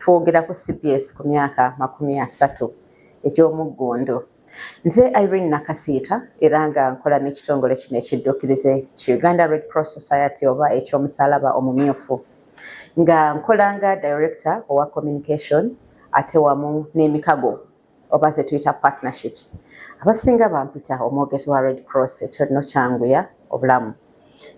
Twogera ku CBS ku myaka 30 egy'omuggundu. Nze Irene Nakasiita, era nga nkola n'ekitongole kino ekidduukirize ki Uganda Red Cross Society oba eky'omusalaba omumyufu, nga nkola nga director owa communication ate wamu n'emikago oba ze tuyita partnerships. Abasinga bampita omwogezi wa Red Cross. Ekyo nno kyanguya obulamu.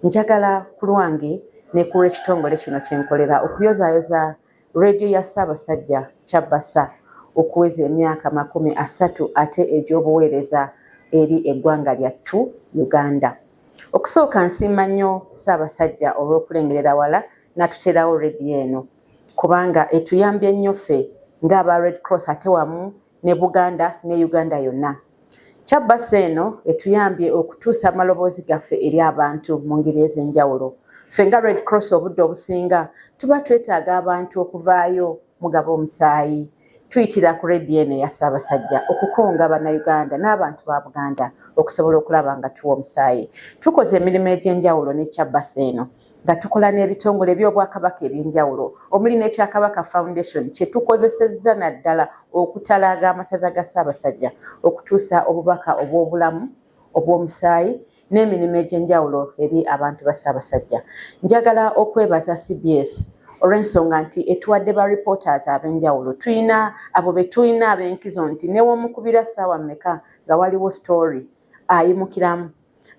Njagala ku lwange ne ku lw'ekitongole kino kyenkolera okuyozaayoza rediyo ya Ssaabasajja Kyabbasa okuweza emyaka 30 ate egy'obuweereza eri eggwanga lyattu Uganda. Okusooka, nsiima nnyo Ssaabasajja olw'okulengerera wala n'atuteerawo rediyo eno, kubanga etuyambye nnyo ffe ng'aba Red Cross ate wamu ne Buganda ne Uganda yonna. Kyabbasa eno etuyambye okutuusa amaloboozi gaffe eri abantu mu ngeri ez'enjawulo. Ffe nga Red Cross, obudde obusinga tuba twetaaga abantu okuvaayo mugaba omusaayi, tuyitira ku rediyo eno eya Ssaabasajja okukunga Bannayuganda n'abantu ba Buganda okusobola okulaba nga tuwa omusaayi. Tukoze emirimu egy'enjawulo ne Kyabbasa eno nga tukola n'ebitongole eby'Obwakabaka ebyenjawulo, omuli n'ekyakabaka Foundation kye tukozesezza naddala okutalaaga amasaza ga Ssaabasajja okutuusa obubaka obw'obulamu obw'omusaayi n'emirimu egy'enjawulo eri abantu ba Ssaabasajja. Njagala okwebaza CBS olw'ensonga nti etuwadde ba reporters ab'enjawulo. Tulina abo be tulina ab'enkizo nti newomukubira ssaawa mmeka nga waliwo story, ayimukiramu.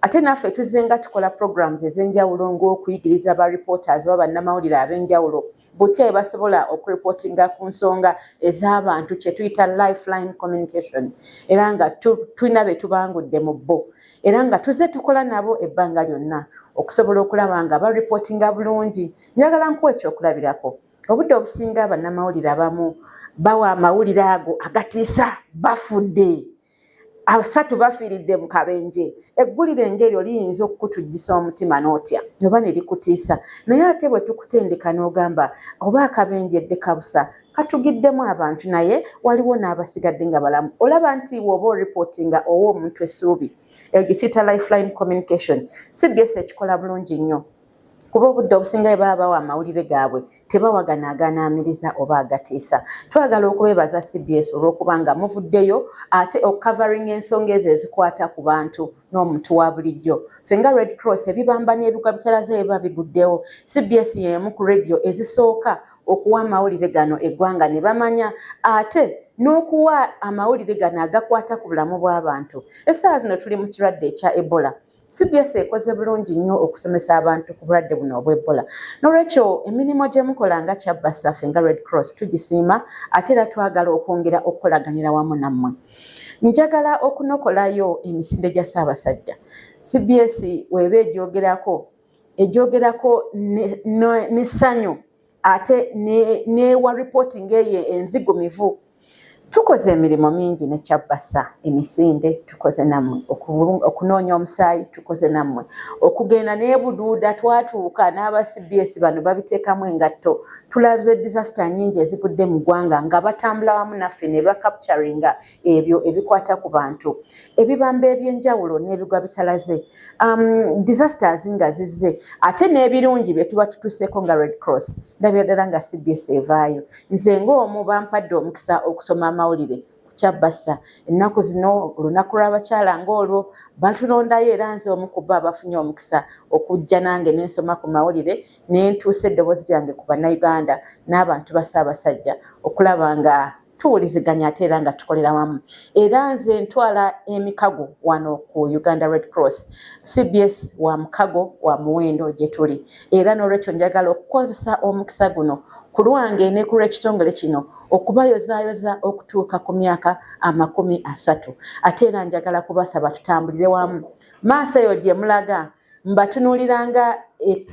Ate naffe tuzze nga tukola programs ez'enjawulo ng'okuyigiriza ba reporters oba bannamawulire ab'enjawulo butya bwe basobola okureportinga ku nsonga ez'abantu, kye tuyita lifeline communication. Era nga tulina be tubangudde mu bo, era nga tuzze tukola nabo ebbanga lyonna okusobola okulaba nga bareportinga bulungi. Njagala nkuwa ekyokulabirako. Obudde obusinga bannamawulire abamu bawa amawulire ago agatiisa: bafudde abasatu, bafiiridde mu kabenje. Eggulire ng'eryo liyinza okukutujjisa omutima n'otya oba ne likutiisa. Naye ate bwe tukutendeka n'ogamba oba akabenje edde kabusa katugiddemu abantu, naye waliwo n'abasigadde nga balamu, olaba nti bw'oba oripootinga owa omuntu essuubi. Eyo gye tuyita lifeline communication. CBS ekikola bulungi nnyo, kuba obudde obusinga bwe baba bawa amawulire gaabwe tebawagana aganaamiriza oba agatiisa. Twagala okubeebaza CBS olw'okuba nga muvuddeyo ate okucoveringa ensonga ezo ezikwata ku bantu n'omuntu wa bulijjo. Ffe nga Red Cross, ebibamba n'ebigwa bitalaze biba biguddewo, CBS y'emu ku rediyo ezisooka okuwa amawulire gano eggwanga ne bamanya, ate n'okuwa amawulire gano agakwata ku bulamu bw'abantu. Essaawa zino tuli mu kirwadde ekya Ebola. CBS ekoze bulungi nnyo okusomesa abantu ku bulwadde buno obw'Ebola. N'olwekyo emirimu gye mukola nga Kyabbasaffe nga Red Cross tugisiima, ate era twagala okwongera okukolaganira wamu nammwe. Njagala okunokolayo emisinde gya Ssaabasajja. CBS weeba egyogerako, egyogerako n'essanyu ate newa reporting eyo enzigumivu. Tukoze emirimu mingi ne Kyabbasa: emisinde tukoze nammwe, okunoonya omusaayi tukoze nammwe, okugenda n'ebuduuda twatuuka n'aba CBS bano babiteekamu engatto. Tulabye disaster nyingi ezigudde mu ggwanga nga batambula wamu naffe ne bacapturinga ebyo ebikwata ku bantu, ebibamba ebyenjawulo n'ebigwa bitalaze, disasters nga zizze, ate n'ebirungi bye tuba tutuuseeko nga Red Cross. Ndabira ddala nga CBS evaayo. Nze ng'omu bampadde omukisa okusoma amawulire ku Kyabbasa ennaku zino, olunaku lw'abakyala ng'olwo batulondayo, era nze omu ku bo abafunye omukisa okujja nange n'ensoma ku mawulire ne ntuusa eddoboozi lyange ku Bannayuganda n'abantu ba Ssaabasajja okulaba nga tuwuliziganya ate era nga tukolera wamu. Era nze ntwala emikago wano ku Uganda Red Cross. CBS wa mukago wa muwendo gye tuli, era n'olwekyo njagala okukozesa omukisa guno ku lwange ne ku lw'ekitongole kino okubayozaayoza okutuuka ku myaka 30. Ate era njagala kubasaba tutambulire wamu maaso eyo gye mulaga. Mbatunuuliranga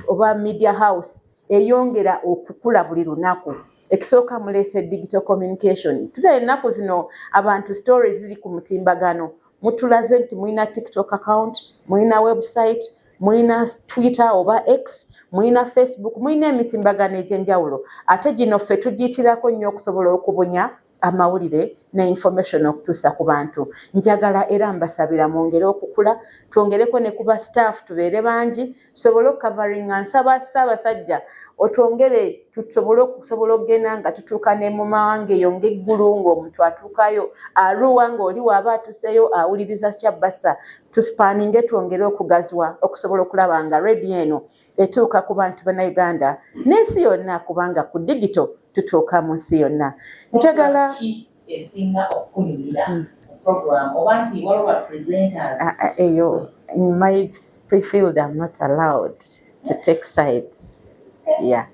oba media house eyongera okukula buli lunaku. Ekisooka, muleese digital communication. Tuta ennaku zino abantu stories ziri ku mutimbagano. Mutulaze nti mulina TikTok account, mulina website, mulina Twitter oba X, mulina Facebook, mulina emitimbagano egy'enjawulo. Ate gino ffe tugiyitirako nnyo okusobola okubunya Amawulire ne information okutuusa ku bantu. Njagala era mbasabira mwongere okukula, twongereko ne kuba staff, tubeere bangi tusobole okucoveringa. Nsaba Ssaabasajja otwongere tusobole okusobola okugenda nga tutuuka ne mu mawanga eyo ng'eggulu, ng'omuntu atuukayo Aruwa, ng'oli waaba atuuseyo awuliriza Kyabbasa. Tuspaninge, twongere okugaziwa okusobola okulaba nga rediyo eno etuuka ku bantu Bannayuganda n'ensi yonna, kubanga ku digital tutuuka mu nsi yonna. Njagala Esinga okukunyumira program, oba nti waliwo ba presenters? Eyo in my field I'm not allowed to take sides, yeah.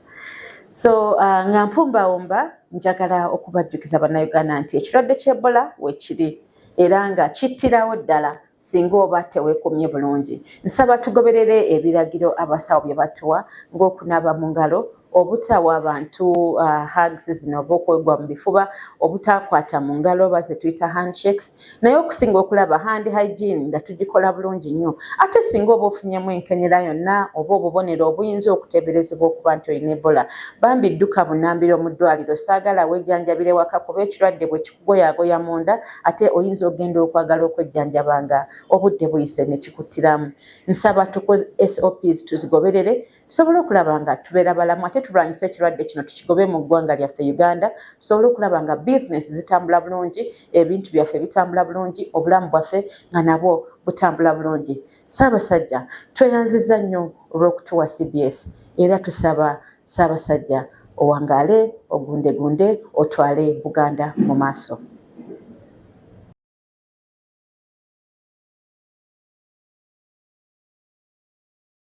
So nga mpumbawumba, njagala okubajjukiza Bannayuganda nti ekirwadde ky'Ebola wekiri era nga kittirawo ddala singa oba teweekumye bulungi. Nsaba tugoberere ebiragiro abasawo bye batuwa, ng'okunaaba mu ngalo, obutawa abantu hugs zino oba okwegwa mu bifuba, obutakwata mu ngalo oba ze tuyita handshakes, naye okusinga okulaba hand hygiene nga tugikola bulungi nnyo. Ate singa oba ofunyemu enkenyera yonna oba obubonero obuyinza okuteeberezebwa okuba nti olina Ebola, bambi dduka bunambiro mu ddwaliro. Saagala weejjanjabire waka, kuba ekirwadde bwe kikugoyaagoya munda, ate oyinza okugenda okwagala okwejjanjaba nga obudde buyise ne kikuttiramu. Nsaba tuko SOPs tuzigoberere, tusobole okulaba nga tubeera balamu, ate tulwanyise ekirwadde kino, tukigobe mu ggwanga lyaffe Uganda, tusobole okulaba nga bizinesi zitambula bulungi, ebintu byaffe bitambula bulungi, obulamu bwaffe nga nabwo butambula bulungi. Ssaabasajja, tweyanziza nnyo olw'okutuwa CBS, era tusaba Ssaabasajja owangaale, ogundegunde, otwale Buganda mu maaso.